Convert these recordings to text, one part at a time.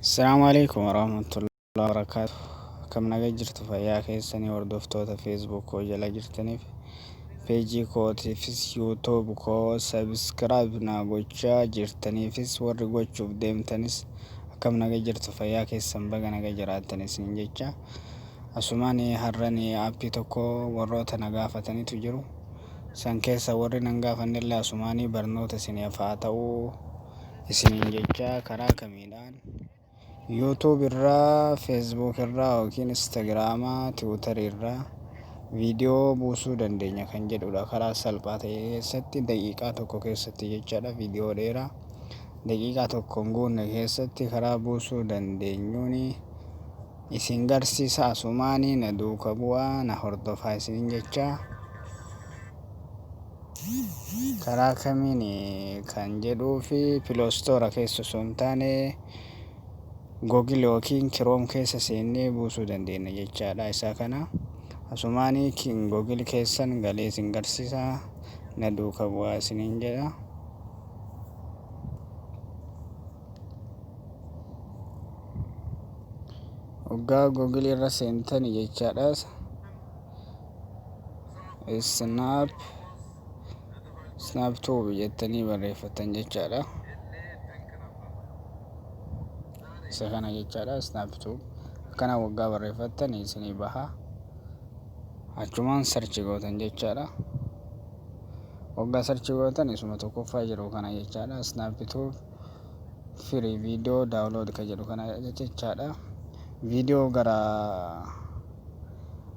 Assalaamu alaikum warahmatullahi wabarakaatu. Akkam naga jirtu fayyaa keessanii hordoftoota Facebook koo jala jirtaniif peejii kootiifis YouTube koo subscribe naa gochaa jirtaniifis warri gochuuf deemtanis akkam naga jirtu fayyaa keessan baga naga jiraattan isin jecha asumaan har'an aappii tokko warroota na gaafatanitu jiru san keessa warri nan gaafannellee asumaanii barnoota isiniif haa ta'uu isiniin jecha karaa kamiidhaan YouTube irraa, Facebook irraa yookiin Instagram, Twitter irraa viidiyoo buusuu dandeenya kan jedhudha. Karaa salphaa ta'e keessatti daqiiqaa tokko keessatti jechaadha. Viidiyoo dheeraa daqiiqaa tokko hin guunne keessatti karaa buusuu dandeenyuun isin garsiisa. Asumaanii na duuka bu'aa na hordofaa isiniin jecha. Karaa kamiin kan jedhuu fi piloostoora keessa osoo hin taane Google yookiin Chrome keessa seennee buusuu dandeenya jechaadha. Isa kana asumaan Google keessan galee isin garsiisa na duuka bu'aa isiniin jedha. Hoggaa Google irra seentani jechaadha. Snap SnapTube jettanii barreeffattan jechaadha. Isa kana jechaadha SnapTube. Akkana waggaa barreeffattan isinii baha. Achumaan search gootan jechaadha. Waggaa search gootan isuma tokkoffaa jiru kana jechaadha. SnapTube free video download ka jedhu kana jechaadha. Viidiyoo gara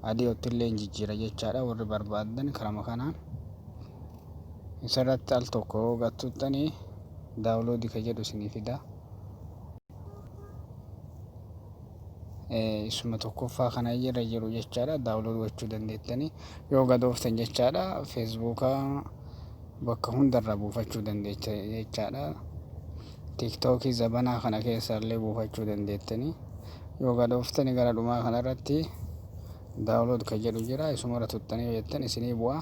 adiyootti illee hin jijjiira jechaadha. Warri barbaadan karama kanaan isarratti al tokko gattuttanii download ka jedhu isinii fida. Isuma tokkoffaa kana irra jiru jechaadha. Download gochuu dandeettanii yoo gadooftan jechaadha. Feesbuuka bakka hundarra buufachuu dandeetta jechaadha. Tiiktookii zabanaa kana keessa illee buufachuu dandeettanii yoo gadooftani gara dhumaa kanarratti download ka jedhu jira. Isumarra tuttanii yoo jettan isinii bu'a.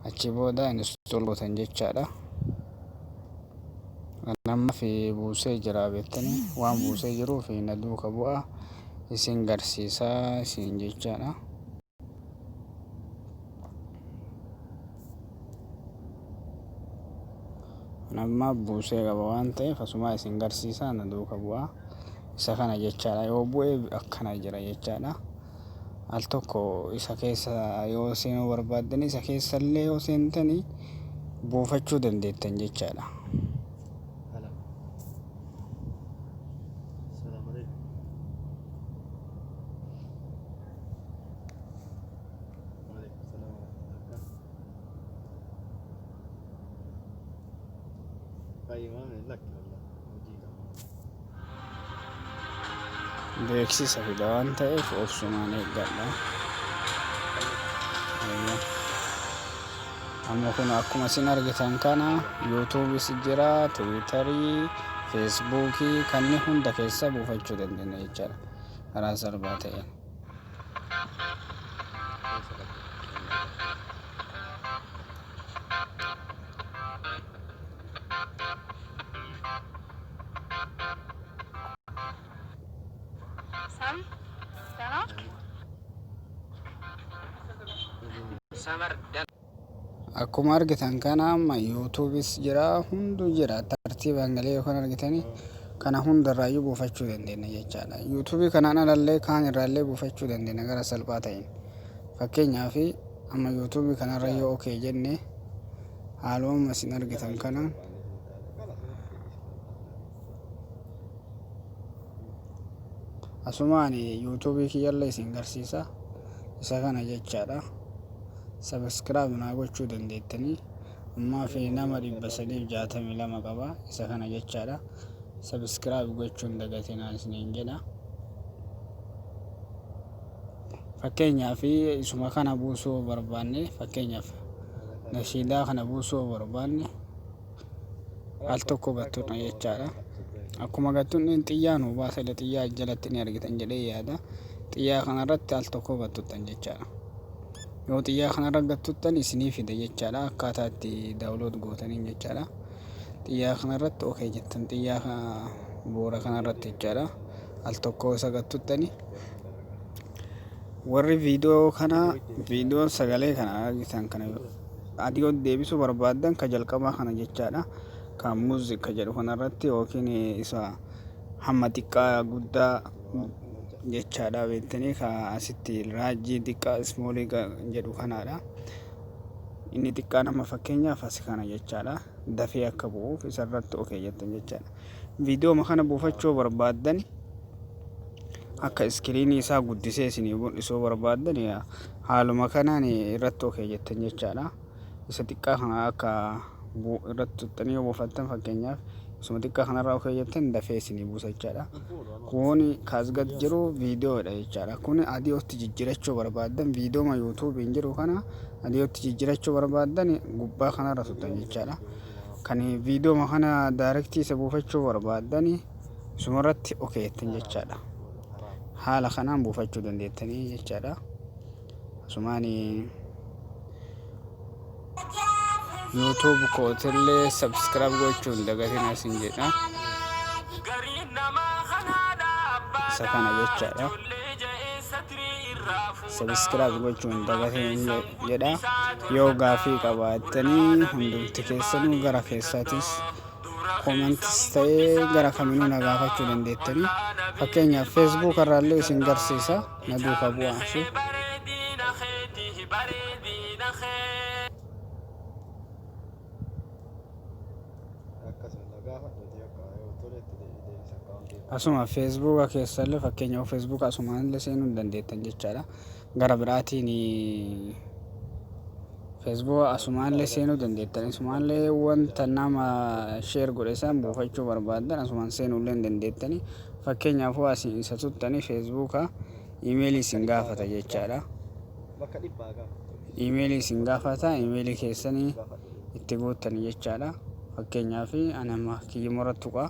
Achi booda install gootan jechaadha. Amma fi buusee jira beektanii waan buusee jiruuf na duuka bu'a isin garsiisaa isin jechaadha. Amma buusee qaba waan ta'eef asumaa isin garsiisaa na duuka bu'a. Isa kana jechaadha yoo bu'e akkana jira jechaadha. Al tokko isa keessa yoo seenuu barbaaddan isa keessa illee yoo seentanii buufachuu dandeettan jechaadha. Hala. Salam alaikum. Waalaikum salam warahmatullahi. Fayyuma lakki wallah hojii qaba. Beeksisa fida waan ta'eef obsumaan eeggadha. Amma kun akkuma isin argitan kana yuutuubis jira, tiwiitarii, feesbuukii kanneen hunda keessa buufachuu dandeenya jechaadha. Karaa salphaa ta'een. Akkuma argitan kana amma yuutuubis jira hunduu jira tartiibaan galee yoo kan argitanii kana hundarraayyuu buufachuu dandeenya jechaadha. Yuutuubii kanaan alallee kaan irraallee buufachuu dandeenya gara salphaa ta'een. Fakkeenyaaf amma yuutuubii kanarra yoo okee jenne haaluma isin argitan kanaan asumaan yuutuubii kiyyallee isin garsiisa isa kana jechaadha. Subscribe naa gochuu dandeettanii ammaa fi nama 362 qaba isa kana jechaadha. Subscribe gochuun dagatinaa isiniin jedha. Fakkeenyaaf isuma kana buusuu barbaanne fakkeenyaaf nashiidaa kana buusuu barbaanne al tokko gattuudha jechaadha. Akkuma gattuun xiyyaa nu baasa illee xiyyaa jalatti ni argitan jedhee yaada. Xiyyaa kanarratti al tokko gattuttan jechaadha. Yoo xiyyaa kanarra gattuttan isinii fida jechaadha. Akkaataa itti daawulood gootaniin jechaadha. Xiyyaa kanarratti okee jettan xiyyaa Boora kanarratti jechaadha. Al tokko isa gattuttani. Warri viidiyoo kana, viidiyoon sagalee kana argitan kana adiyoo deebisuu barbaaddan, ka jalqabaa kana jechaadha. Ka music ka jedhu kanarratti yookiin isa hamma xiqqaa guddaa jechaadha beektanii, ka asitti raajii xiqqaa small jedhu kanaadha. Inni xiqqaan amma fakkeenyaaf as kana jechaadha. Dafee akka bu'uuf isarratti okay jettan jechaadha. Viidiyooma kana buufachuu barbaaddan, akka iskiriinii isaa guddisee isinii mul'isuu barbaaddan, haaluma kanaan irratti okay jettan jechaadha. Isa xiqqaa kana akka irratti tuxxanii yoo buufattan, fakkeenyaaf isuma xiqqaa kanarraa okay jettan, dafee isinii buusa jechaadha. Kun kaas gad jiru viidiyoodha jechaadha. Kun adiyootti jijjiirachuu barbaaddan, viidiyooma yuutuubiin jiru kana adiyootti jijjiirachuu barbaaddan, gubbaa kanarra tuxxan jechaadha. Kan viidiyooma kana direct isa buufachuu barbaaddan, isumarratti okay jettan jechaadha. Haala kanaan buufachuu dandeettanii jechaadha. Asumaan YouTube kootillee subscribe gochuun dagatina isin jedha. Isa kana jechaadha. Subscribe gochuun dagatina jedha. Yoo gaafii qabaattanii, hundumti keessanuu gara keessaatis commentis ta'ee gara kaminuu na gaafachuu dandeettanii. Fakkeenyaaf Facebook irraallee isin garsiisa, na duukaa bu'aa ishee. Akkasuma gaafadhu akka yoo toletti deebisa akkaawuntii. Asuma Feesbuuka keessallee, fakkeenyaaf Feesbuuka asumaan seenuu hin dandeettan jechaadha. Gara biraatiin Feesbuuka asumaallee seenuu dandeettan. Asumallee wanta nama share godhe san buufachuu barbaaddan, asumaan seenuullee hin dandeettani. Fakkeenyaaf asiin isa tuttanii, Feesbuuka iimeelii isin gaafata jechaadha. Bakka dhibbaa gaafadhu. Iimeelii isin gaafata, iimeelii keessanii itti guuttanii jechaadha. Fakkeenyaaf ani amma kiyyuma tuqa.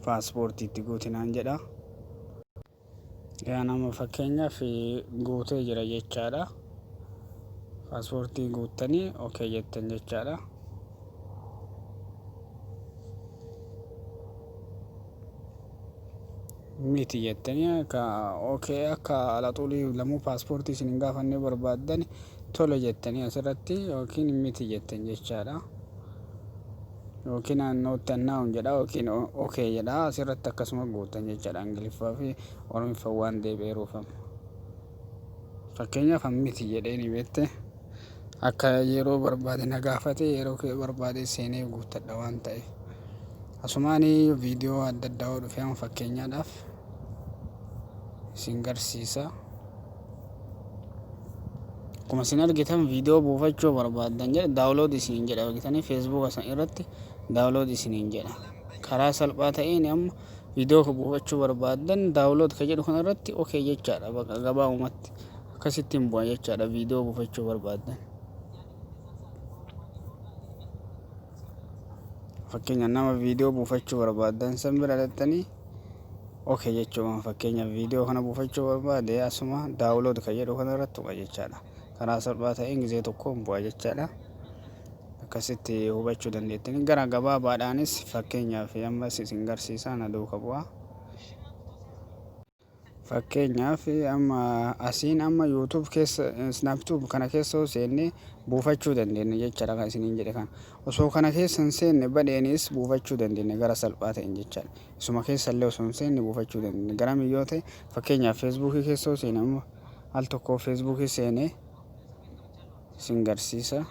Paaspoortii itti guutinaan jedha. Yaa nama, fakkeenyaaf guutee jira jechaadha. Paaspoortii guuttanii okay jettan jechaadha. Miti jettanii akka okay, akka alaxuulii lamuu paaspoortii isin hin gaafannee barbaaddan, tole jettanii asirratti yookiin miti jettan jechaadha. Yookiin not now jedha yookiin okay jedha, asirratti akkasuma guutan jechaadha. Ingiliffaa fi Oromiffaa waan deebi'eeruufama. Fakkeenyaaf miti jedhee ni beekte, akka yeroo barbaade na gaafate, yeroo barbaade seenee guuttadha waan ta'eef. Asumaan viidiyoo adda addaa yoo dhufe, amma fakkeenyaadhaaf isin garsiisa. Akkuma isin argitan, viidiyoo buufachuu barbaaddan jedha, download isiniin jedha. Argitanii, Feesbuuka san irratti download isiniin jedha. Karaa salphaa ta'een amma viidiyoo buufachuu barbaaddan, download ka jedhu kanarratti okay jechaadha. Bakka gabaabumatti akkasittiin bu'a jechaadha viidiyoo buufachuu barbaaddan. Fakkeenya nama viidiyoo buufachuu barbaaddan san bira dhattanii okay jechuudha. Fakkeenya viidiyoo kana buufachuu barbaade, asuma download ka jedhu kanarratti tuqa jechaadha. Karaa salphaa ta'een gizee tokkoon bu'a jechaadha. Akkasitti hubachuu dandeettanii. Gara gabaabaadhaanis fakkeenyaaf ammas isin garsiisaa, na duuka bu'a. Fakkeenyaaf amma asiin amma YouTube keessa, Snaptube kana keessa yoo seenne, buufachuu dandeenya jechaadha. Kan isiniin jedhe kana osoo kana keessa hin seenne badheenis buufachuu dandeenya gara salphaa ta'een jechaadha. Isuma keessa illee osoo hin seenne buufachuu dandeenya. Gara miyyoo ta'e, fakkeenyaaf Feesbuukii keessa yoo seene, amma al tokko Feesbuukii seenee isin garsiisa.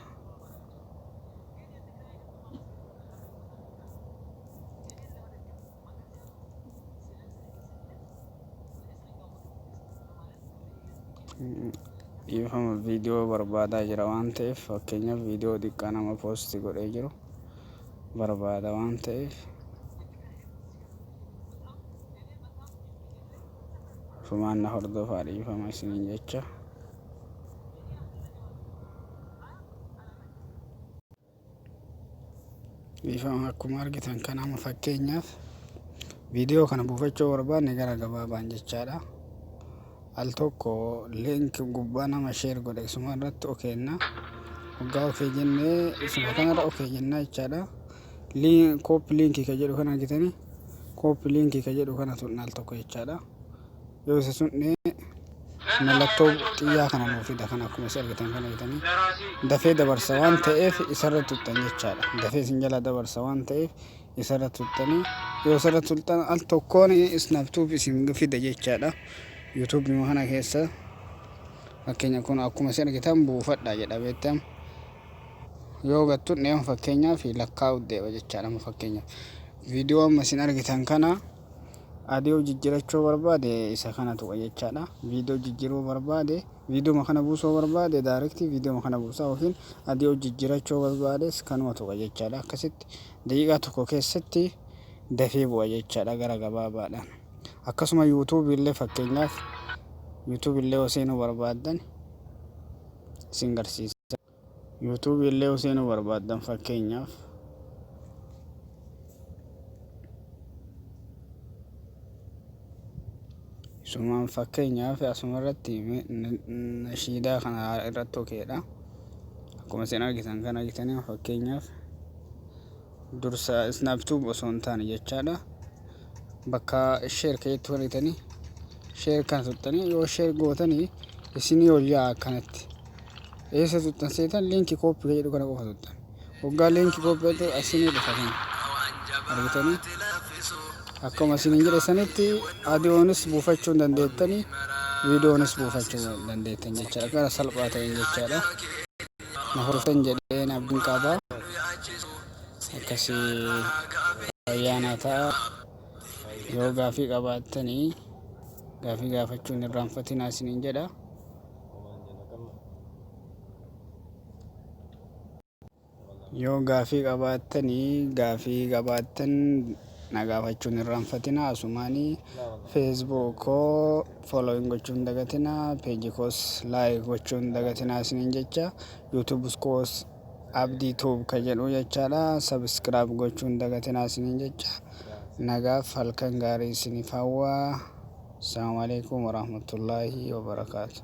Dhiifama, viidiyoo barbaadaa jira waan ta'eef, fakkeenyaaf viidiyoo xiqqaa nama post godhee jiru barbaada waan ta'eef, ofumaan na hordofaa, dhiifama isiniin jecha. Dhiifama, akkuma argitan kana amma fakkeenyaaf viidiyoo kana buufachuu barbaanne gara gabaabaan jechaadha. Al tokko link gubbaa nama share godhe isuma irratti okeenna. Waggaa okay jennee isuma kanarra okay jennaa jechaadha. Copy link ka jedhu kana argitanii, copy link ka jedhu kana tuqna al tokko jechaadha. Yoo isa sunne mallattoo xiyyaa kana nuu fida. Kana akkuma isin argitan kana argitanii, dafee dabarsa waan ta'eef isarra tuqxan jechaadha. Dafee isin jala dabarsa waan ta'eef isarra tuqxanii, yoo isarra tuqxan al tokkoon Snaptube isin fida jechaadha. YouTube kana keessa fakkeenya kun akkuma isin argitan buufadha jedha beektam. Yoo gattuun fakkeenyaaf lakkaa'u deema jechaadha. Fakkeenyaaf viidiyoo amma isin argitan kana audio jijjiirachuu barbaade, isa kana tuqa jechaadha. Viidiyoo jijjiiruu barbaade, viidiyoo kana buusuu barbaade, direct viidiyoo kana buusaa, yookiin audio jijjiirachuu barbaades kanuma tuqa jechaadha. Akkasitti daqiiqaa 1 keessatti dafee bu'a jechaadha gara gabaabaadhaan. Akkasuma YouTube illee, fakkeenyaaf YouTube illee yoo seenuu barbaaddan isin garsiisa. YouTube illee yoo seenuu barbaaddan, fakkeenyaaf isumaan fakkeenyaaf asuma irratti nashiidaa kana irratti okeedha. Akkuma isin argitan kan argitanii, fakkeenyaaf dursa Snaptube osoo hin taane jechaadha. Bakka share keetti argitanii, share kana tuqxanii, yoo share gootanii isinii ol yaa'a akkanatti. Eessa tuqxan seetan? Link copy jedhu kana qofa tuqxan. Waggaa link copy jedhu asinii dhufa kana argitanii, akkuma isiniin jedhe sanitti audiyoonis buufachuu hin dandeettanii, viidiyoonis buufachuu dandeettan jechaadha, gara salphaa ta'een jechaadha. Na hordoftan jedheen abdiin qaba. Akkasii ayyaana ta'a. Yoo gaafii qabaattanii gaafii gaafachuu hin irraanfatinaa isiniin jedha. Homaan jenna qabna. Yoo gaafii qabaattanii gaafii qabaattan na gaafachuu hin irraanfatinaa. Asumaanii Facebook koo following gochuu hin dagatinaa, page koos like gochuu hin dagatinaa isiniin jecha. YouTube koos Abdii Tube ka jedhu jechaadha, subscribe gochuu hin dagatinaa isiniin jecha. Nagaaf halkan gaarii isiniif hawwa. Assalamu alaikum warahmatullaahi wabarakaatu.